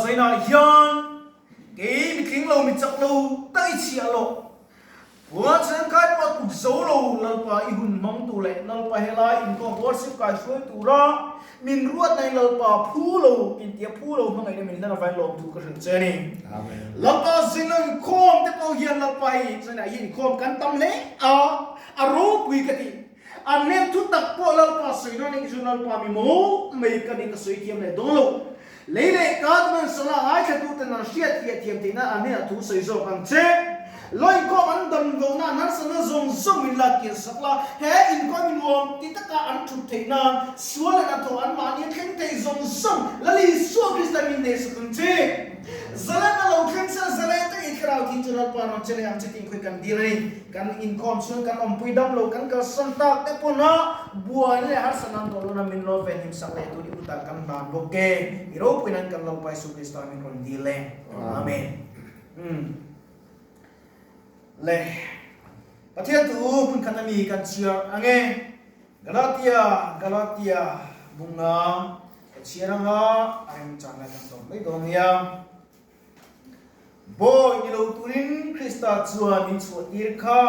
zainah hian kei mitling lo mi chak lo tak i chhiah loh. Puan chhengkai pawh tuk zo lo Lalpa i hun hmang tu leh Lalpa helai inkhawm worship kai hruai tura min ruat na in Lalpa phu lo intia phu lo hmangaihna min hlan avain lawmthu ka hrilh che a ni. Lalpa zina inkhawm te pawh hian Lalpa hei zanah hian inkhawm kan tam hle a, a ropui ka ti. An hmel thu tak pawh Lalpa sawi dawn eng chu Lalpa mi maw mai ka ni ka sawi thiam leh dawn lo. Lei leh ka duan sala ngaithla tu ten an hriat fiah thiam theih nan an hnenah thu sawi zawk ang che. Lo inkhawm an dam loh nan harsatna zawng zawng min lak kian sak la, he inkhawm i nuam ti taka an thut theih nan sual leh hnathawh an mahni a thleng thei zawng zawng Lal Isua Krista min nei sak ang che. Zalen a lo thleng se zalen takin thlarau thin chu Lalpa rawn che leh ang che tih khawi kan dil a ni. Kan inkhawm chhung kan awmpui dam lo, kan kalsan tak te pawn a buaina leh harsatna an tawh lawna min lo venhim sak leh tur i kutah kan hlan bawk e. I ropui nan kan Lalpa Isu Krista min rawn dil e. Amen. Umm. Le. Pathian thu hmun khat ami kan chhiar ange. Galatia, Galatia bunga ka chhiar anga a remchang lai kan tawp mai dawn nia. Bawi ni lo turin Krista chuan min chhuahtir kha.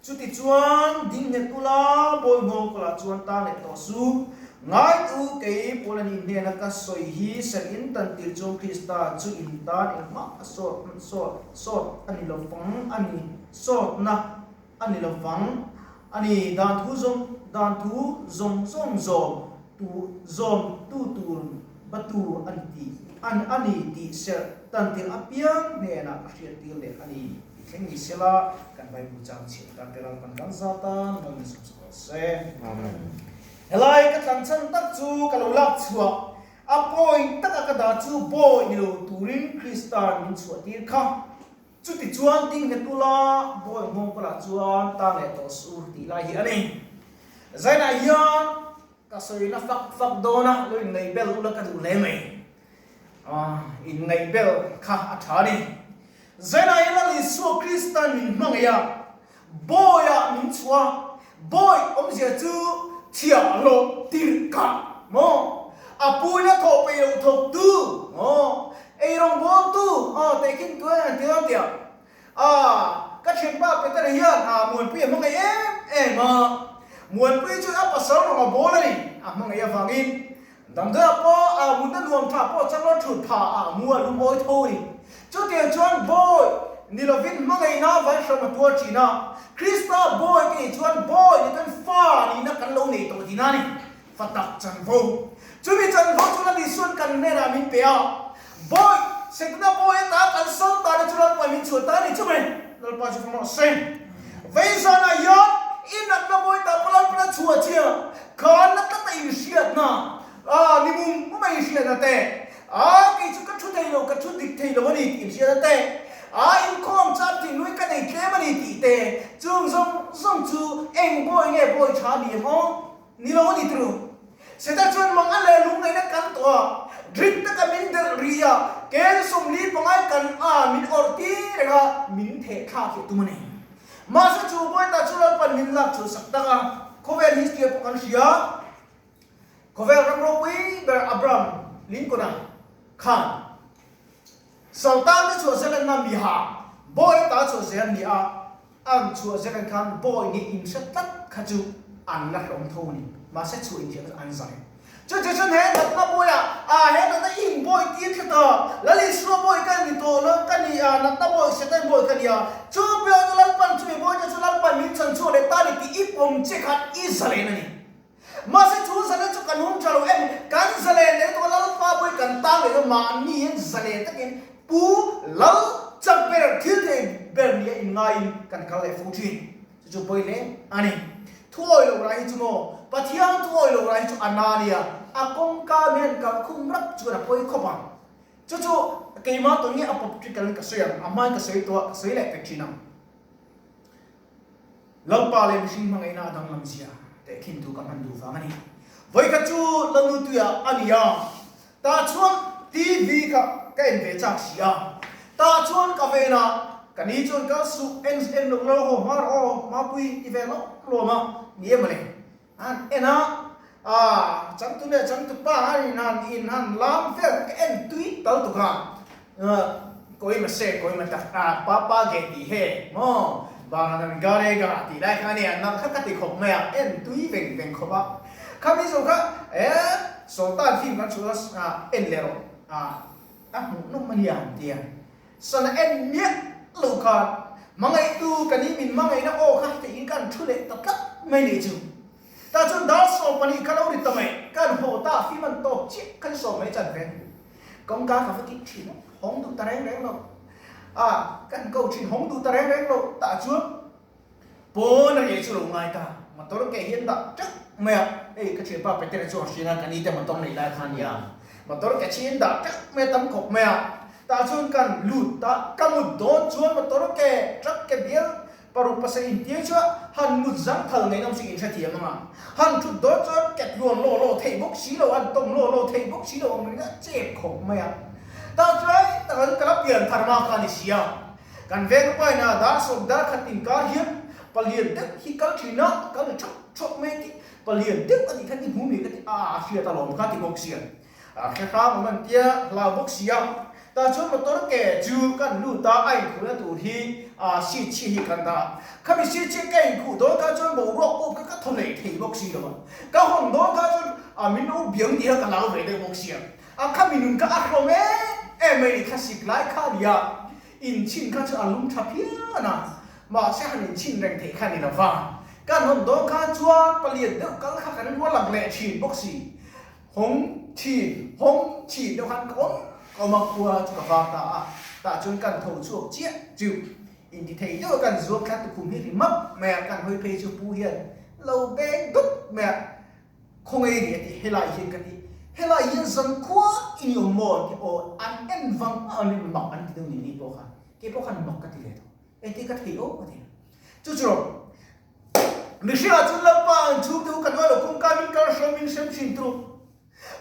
Chutichuan, ding nghet ula, bawi nghawng kawlah chuan tan leh tawh su. Ngaitu kei Paula nih hnena ka sawi hi serh in tan tir chuan Krista chu in tan engmah a sawt sawt sawt a ni lo fang a ni sawtna a ni lo fang a ni. Dan thu zawng dan thu zawng zawng zawm tu zawm tu tur batu a ni tih an a ni tih serh tantir apiang hnenah ka hriattir leh a ni tih thleng ni sela kan Bible chang chhiat tan te lalpan kan za tan mal ni sawm sak rawh se. Amen. Helai ka tlan chhan tak chu ka lo lak chhuah a point taka ka dah chu bawi ni lo turin Krista'n min chhuahtir kha. Chutichuan ding nghet ula bawi nghawng kawlah chuan tang leh tawh suh tih lai hi a ni. Zainah hian Ka sawi na fak fak dawn a, lo inngaih bel ula ka duh hle mai. Inngaih bel kha a tha a ni. Zainah hian Lal Isua Krista'n min hmangaih a, bawiah min chhuah a, bawi awmzia chu thiah loh tirh kah maw? A puin a thawh peih loh thawktu maw? Eirawng bawltu aw tehkhin tu an ti dawn tiah. A, ka thianpa Peter hian a Muanpui a hmangaih em em a, Muanpui chu a pasal rawng a bawl a ni, a hmangaih avangin damdawiah pawh a mutna nuam tha pawh chang lo thut pha a mu a lungawi tho a ni. Chutiang chuan bawi ni lovin hmangaihna van hram a tuar thin a, Krista bawi te nih chuan bawi ni chuan fa nihna kan lo nei tawh tihna a ni. Fa tak chanvo. Chumi chanvo chu Lal Isua'n kan hnenah min pe a. Bawi, Setana bawi ata kan sawn ta te chu Lalpa min chhuah ta a ni chumi. Lalpa chu fam rawh se. Vei zanah hian i natna bawi ta pawh Lalpa na chhuah chia khan na tlat a inhriatna, a ni mum mum a inhriatna te, a kei chu ka thu thei lo, ka thu dik thei lo a ni tih inhriatna te, a inkhawm char thinlung ka nei tlem a ni tih te, chung zawng zawng chu eng bawi nge bawi tha a ni em aw? Ni lo a ni tru. Seta chuan mang a leh lungngaihna kan tawh a, drip taka min delh ri a, kel 45 kan a min awrh tir reng a, min theh thlak hi a tum a ni. Mahse chu Bawihtah chu Lalpan min lak chhuah sak tak a, khawvel history ah pawh kan hria. Khawvel ram ropui ber Abraham Lincoln-a khan Sultan te chhuah zel enna miha Bawihtah chhuah zel a ni a, An chhuah zel ang khan bawi nih in hre tlat kha chu an la hlawm tho a ni. Mahse chhuah in hriat kha chu an zai. Chu chu chuan he natna bawi ah, ah he natna i in bawi tir tlat a, Lal Isua bawi ka ni tawh lo ka ni a, natna bawi Satan bawi ka ni a, chu piah chu Lalpan chumi bawi te chu Lalpan min chhan chhuak leh ta ni tih i pawm che khan i zalen a ni. Mahse chu zalen chu kan hum tha lo em, kan zalen leh tawh Lalpa bawi kan tan leh lo mahni hian zalen takin Pu Lal chak ber thil thei ber nia inngaiin kan kal leh fo thin. Chu chu pawi hle a ni. Thuawi lo rai hi chu maw? Pathian thuawi lo rai hi chu a na nia, a kawngka mian kalkhum rap chuan a pawi khawp ang. Chu chu keimah tawn nge a pawp trial in ka sawi ang, a hmain ka sawi tawh a, ka sawi leh pek thin ang. Lalpa leh mihring hmangaihna a danglam zia teh khin tu ka hman duh vang a ni. Vawikhat chu Lanutuia a ni a, tah chuan TV kha ka en ve chak si a, tah chuan ka ven a, ka ni chuan kal suh en en lo lo haw hma rawh aw, Mapui ti ve lawm lawm a, ni em mawle, an en a. A changtu leh changtupa a inhan inhan lam vel kha ka en tui tal tuk a. Koi ma se koi ma tak a pa pa ge tih he maw Baranan gare ga tih lai kha a nia nang kha ka ti khawp mai a en tui veng veng khawp a. Khami zawh kha e Sultan film kan chhuah a en leh rawh a a hmuh nawm a nia an ti a. Sana en miah lo khan hmangaihtu ka ni min hmangaihna aw kha tiin kan thu leh ta tlat mai nih chu. Tah chuan dar 12 kha lo ri ta mai, kan haw ta fim an tawp chiah kha ni sawm mai chan ve. Kawngka ka va kik thin a, hawng duh ta reng reng lo. A, kan ko thin hawng duh ta reng reng lo. Tah chuan pawn a riai chu lo ngai ta, motor ke hian dah teuh mai a, hei ka thianpa Petera chu a hriat a, ka ni te motor nei lai kha a nia, motor ke chhin dah teuh mai a tam khawp mai a. Tah chuan kan lut ta, ka mut dawn chuan motor ke truck ke bial Paruk pasarih intir chu han mut zang thal ngei nawm chu in hrethiam ang a, han thut dawn chuan ket luan law law theih bawk si lo, han tawm law law theih bawk si lo ang ringawt a chep khawp mai a. Tah chuan takah chuan ka la pian thar hma kha a ni si a, kan veng upain a dar sawm dar khat inkar hian palian deuh hi kal thin a, kal ni thawk thawk mai a ti, palian deuh a nih khan i hmu mi ka ti a, a hriat alawm kha ti bawk si a. A hre hrang awm an tia hlau bawk si a, tah chuan motor ke chu kan lut a, a inkhuhna tur hi a seat chhi hi kan dah a, khami seat chhi ka inkhuh dawn kha chuan boruak up kha ka thaw leh thei bawk si lo a, ka hawn dawn kha chuan a min lo biang tih kha ka hlau ve deuh bawk si a, a khami nun kha a hrawm em em mai ni, thlasik lai kha a ni a, inchhin kha chu a lum tha phian a, mahse han inchhin reng theih kha a ni lo va, kan hawn dawn kha chuan palian deuh kal kha kan rual lang leh thin bawk si. Hawng thin, hawng thin deuh khan ka awm ka awm a, khua chu ka var ta a, tah chuan kan tho chhuak chiah chu inti thei deuh a kan zuam thla tukhum hi ri map mai a, kan hawi phei chu pu hian lo beng dup mai a, khawngaih ri a ti, helai hian ka ti, helai hian zan khua i ni awm maw an ti, aw an en vang a ni mak an ti deuh ni ni pawh khan, kei pawh khan mak ka ti ve tho, engtin ka thei awm ka ti a, chu chu rawh. Mihringah chuan Lalpa an chhungte hu kan uai lo kawngka min kal hrawm min hrem thin tu.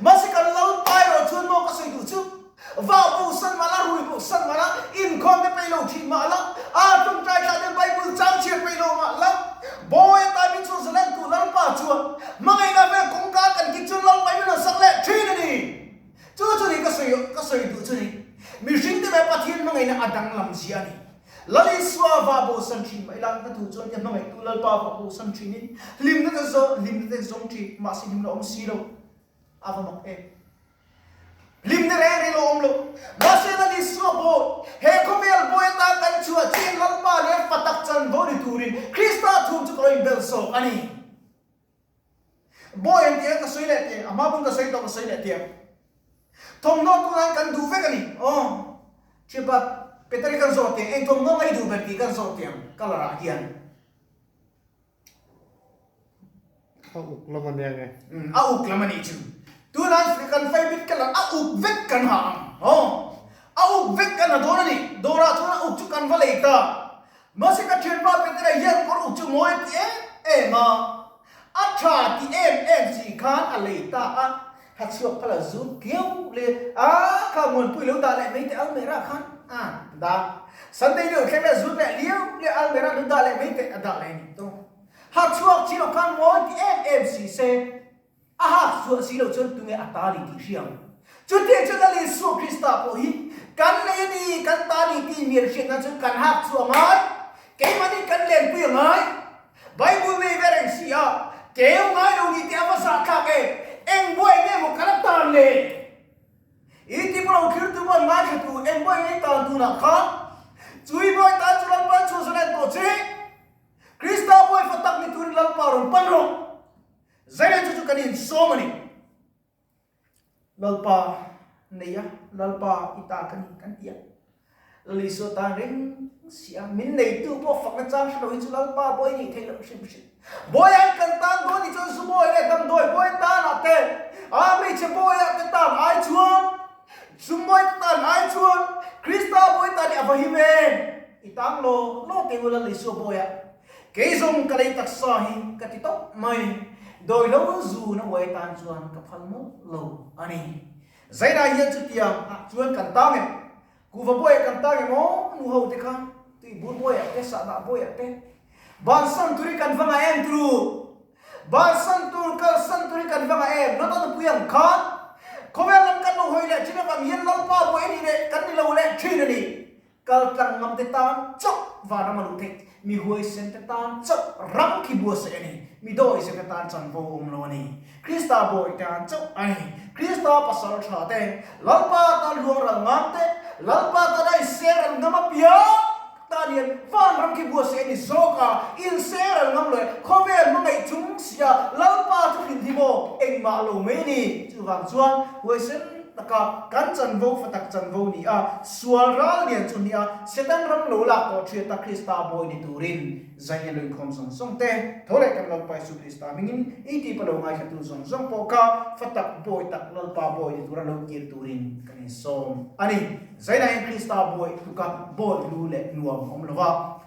Mahse kan Lalpa erawh chuan maw ka sawi duh chu vau bo san mah la, rui bo san mah la, inkhawm te peih lo thin mah la, a tawngtai thlah ten Bible chang chhiar peih lo mah la, Bawi ata min chhuah zalen tu Lalpa chuan hmangaihna vel kawngka kan kik chuan Lalpa in min rawn sak leh thin a ni. Chu chu ni ka sawi ka sawi duh chu ni. Mihringte leh Pathian hmangaihna a danglam zia a ni. Lal Isua va bosan thin mah ila, ka duh chuan ka hmangaihtu Lalpa va bosan thinin hlimna te zawng hlimna te zawng thin, mahse hlimna awm si lo. A va mak em. Hlimna reng reng lo awm lo. Mahse Lal Isua pawh he khawvel bawi atan kan chhuah chin Lalpa leh fa tak chanvo ni turin Krista thum chu ka lo inbel zawk a ni. Bawi an tia ka sawi leh teh, a hma pawn ka sawi tawh ka sawi leh teh. Thawmhnaw tunah kan duh vek a ni. Aw, thianpa Peter hi kan zawh teh, eng thawmhnaw nge i duh ber tih kan zawh teh ang colour ah hian. A uk lam a nia nge? Umm, a uk lam a nih chu. Tunah kan favorite colour a uk vek kan ha ang. Aw, a uk vek kan ha dawn a ni. Dawrah chuan a uk chu kan va lei ta. Mahse ka thianpa Petera hian kawr uk chu mawi ti em em a, a tha ti em em si khan a lei ta a, ha chhuak kha la zut kiau le a, kha Muanpui lo dah leh mai teh almera khan a dah, Sunday deuh thleng leh zut leh liau leh almera lo dah leh mai teh a dah leh a ni tawh. Ha chhuak chi lo khan mawi ti em em si se. A hak chhuah si lo chuan tunge a ta ni tih hria ang. Chutiang chuan Lal Isua Krista pawh hi kan nei a ni, kan ta ni tih mian hriat nan chuan kan hak chhuah a ngai, keimahni kan lenpui a ngai. Bible nei ve reng si a, keu ngai lo ni tih a va zahthlak e, eng buai nge maw ka la tan le? I ti pawh lo thlir tu pawh an ngaithla tu, eng buai nge i tan tunah khan? Chui buai tan chu Lalpa chhuah zalen tawh che. Krista buai fa tak ni turin Lalpa rawn pan rawh. Zaina chu chu kan insawm a ni. Lalpa nei a, Lalpa i ta ka ni kan ti a. Lal Isua tan reng si a, min neitu pawh fakna chang hre lo hi chu Lalpa bawi nih theih loh hrim hrim. Bawi an kan tan dawn ni chuan zu bawi leh damdawi bawi tanah te, a hmeichhe bawiah te tan ai chuan, sum bawi te tan ai chuan Krista bawi tan hi a va him em? I tang law law teh u Lal Isua bawiah. Kei zawng ka lei taksa hi ka ti tawp mai, dawi lo zun a uai tan chuan ka phal mawlh lo a ni. Zainah hian chutiang ah chuan kan tang em? Kuhva bawiah kan tang em aw? Nu ho te kha tui bur bawiah te, sahdah bawiah te bansan turin kan va ngai em turu? Bansan tur, kalsan tur hi kan va ngah em? Lota nupui ang khan khawvel lam kan lo hawi leh thin avang hian Lalpa buai a nih leh kan ni lo leh thin a ni. Kal tlang ngam te tan chauh vanram a luh theih, mi huaisen te tan chauh ram khi buatsaih a ni, mi dawihzem te tan chanvo a awm lo a ni. Krista bawi tan chauh a ni. Krista pasal tha te, Lalpa tan luang ral ngam te, Lalpa tan a inser ral ngam apiang tan hian vanram khi buatsaih a ni zawk a, inser ral ngam lo e, khawvel hmangaih chung sia Lalpa thu hrilh hi maw engmah lo mai a ni. Chuvang chuan huaisen taka kan chanvo fatak chanvo ni a, sual ral lian chu ni a, Setan ram lo lak tawh thiata Krista bawi ni turin zai en luikhawm zawng zawng te, tho leh kan Lalpa Isu Krista hmingin i tih palo ngaithlatu zawng zawng pawh kha fatak bawi tak Lalpa bawi ni tura lo kir turin kan insawm a ni. Zainain Krista bawi tluka bawi lu leh nuam awm lova.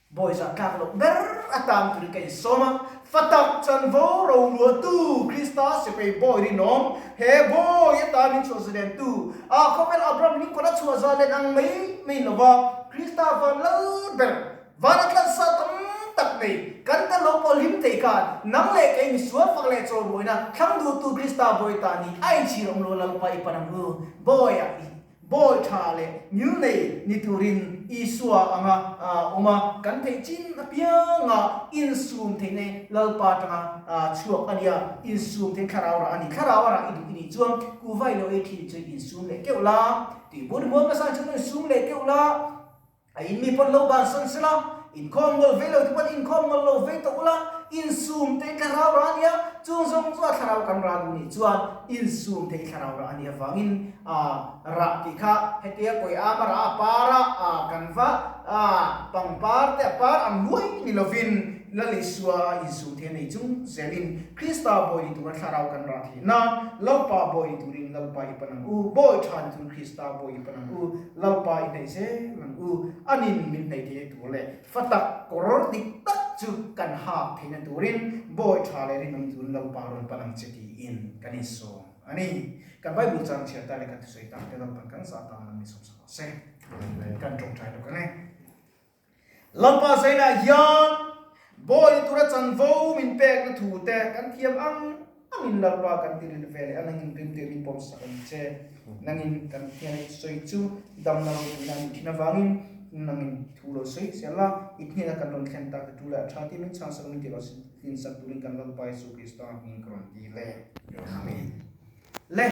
Bawiza tlak loh ber atan turin ka insawm a, fa tak chanvo roluahtu Krista sipai bawi rinawm, he bawi atan min chhuah zalentu, a khawvel Abraham Lincoln a chhuah zalen ang mai mai lova Krista van lal ber, van a tlansa tam tak nei, kan tel lo pawh hlim thei khan, nang leh kei misual fak leh chawlmawina thlang duhtu Krista bawi ta ni a inchhir awm lo Lalpa i pan ang u, bawiah i Bawi tha leh ngil nei ni turin Isua anga awm a, kan theih chin apianga insum theihna hi Lalpa atanga chhuak a nia, insum theih thlarau rah a ni. Thlarau a rah i duh i nih chuan kuhva i lo ei thin chu insum leh keuh la, tihbur mual hmasa chuan insum leh keuh la. A in mi pawn lo bansan sela, inkhawm ngawl vei lo te pawn inkhawm ngawl lo vei tawh ula, insum thei thlarau rah a nia, chung zawng chu a thlarau kan rah duh nih chuan insum thei thlarau rah a nih avangin a rah tih kha hetia kawi ama rah a par a, a kan va a pangpar te a par ang luai ni lovin Lal Isua a insum thei a nei chung zelin Krista bawi ni tura thlarau kan rah theih nan Lalpa bawi ni turin Lalpa i pan ang u, bawi tha ni turin Krista bawi i pan ang u. Lalpa i hnaih zel ang u, anin min hnaih theihna tur leh fa tak kawr dik tak chu kan hak theihna turin bawi tha leh rinawm turin Lalpa rawn pan ang che tiin kan insawm a ni. Kan Bible chang chhiar ta leh kan thusawi tak te Lalpan kan zah tan lam insawm sak rawh se. Kan tawngtai lawk ang e. Lalpa zainah hian bawi tura chanvo min pekna thu te kan thiam ang angin Lalpa kan ti rilh ve leh a, nangin rimtui min pawm sak ang che. Nangin kan thian i sawi chu damna ropuina a nih thin avangin nangin thu lo sawi zel la, i hnena kan rawn thlen tak te tu leh a tha tih min chhang sak min ti lo tlin sak turin kan Lalpa Jesuh Krista hming ka rawn ti le. Amen. Le.